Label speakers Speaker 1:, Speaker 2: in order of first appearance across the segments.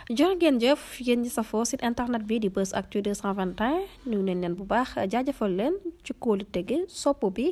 Speaker 1: jërë ngeen jëf yéen ñi safoo site internet bi di Buzz Actu 221 nuyu nañ leen bu baax jaajëfal leen ci kóolu tege sopp bi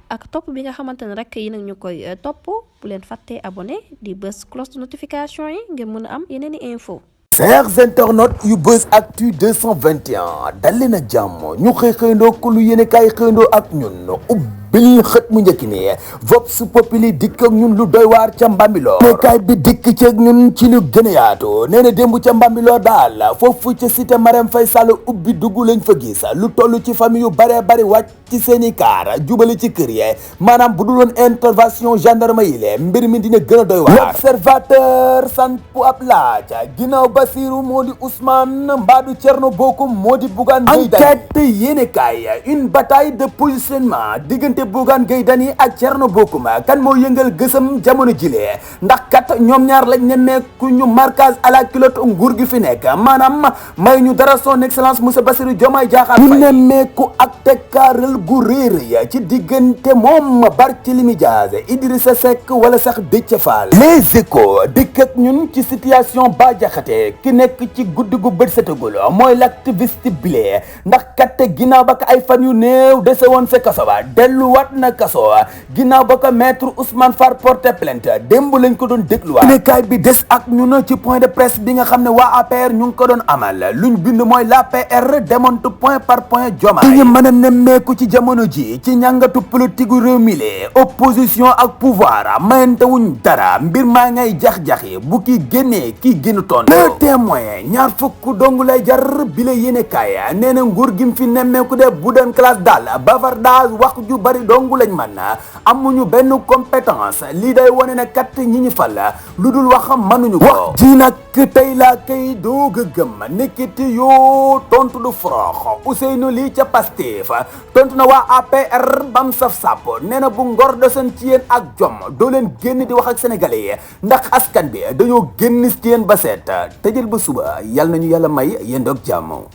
Speaker 1: ak topp bi nga xamante ne rek yi nag ñu koy topp bu leen fàttee abonné di bës cloche de notification yi ngir mën a am yeneen i info.
Speaker 2: chers internautes yu Buzz Actu 221 dal leen ak jàmm ñu xëyndoo ku lu yéene kaay xëyndoo ak ñun ubbil xët mu njëkk ni Vox Populi dikk ak ñun lu doy waar ca Mbambilor yéene kaay bi dikk ci ak ñun ci lu gën a yaatu nee na démb ca Mbambilor daal foofu ca cité Marème Faye Sall ubbi dugg lañ fa gis lu toll ci famille yu bare bari wàcc ci seeni kaar jubale ci kër yi maanaam bu dul woon intervention gendarme yi le mbir mi dina gën a doy waar. L'Observateur sant bu ab laaj ginnaaw Basirou moo di Ousmane Mbadou Thierno Bocoum moo di Bougane Gueye Dany. Enquête yéene kaay une bataille de positionnement diggante Bougane Gueye Dany ak Thierno Bocoum kan moo yëngal gësam jamono jile ndax kat ñoom ñaar lañ nemmeeku ñu marquage à la culotte nguur gi fi nekk maanaam may ñu dara son excellence monsieur Bassirou Diomaye Diakhar Faye ñu nemmeeku ak tekkaaral gu réer ci diggante moom Barthélémy Dias Idrissa Seck wala sax Déthié Fall. Les Échos dikk ak ñun ci situation Bah Diakhaté ki nekk ci guddi gu bët setagul mooy l'activiste bile ndax kat ginnaaw ba ko ay fan yu néew dese woon sa kaso ba delluwaat na kaso ginnaaw ba ko maître Ousmane Fall porté plainte démb lañ ko doon dégluwaat. nekkaay bi des ak ñun ci point de presse bi nga xam ne waa APR ñu ngi ko doon amal luñ bind mooy l'APR démonte point par point Diomaye ñu mën a nemmeeku ci jamono ji ci ñàngatu politique gu réew mi le opposition ak pouvoir mayante wuñ dara mbir maa ngay jax-jaxi bu kii génnee kii génn toon Le Témoin ñaar fukk dong lay jar bi la yéene kaay nee na nguur gi mu fi nemmeeku de bu doon classe daal bavardage wax ju bari dong lañ mën amuñu benn compétence lii day wane ne kat ñi ñu fal lu dul wax mënuñu ko wax ji nag tey laa kay doog a gëm nekkiti yoo tontu du forox Ousseynou lii ca Pastef tontu na waa APR bam saf-sap nee na bu ngor desoon ci yéen ak jom doo leen génn di wax ak sénégalais yi ndax askan bi dañoo génn ci yéen ba seet tëjël ba suba yàlla nañu yàlla may yéen doog jàmm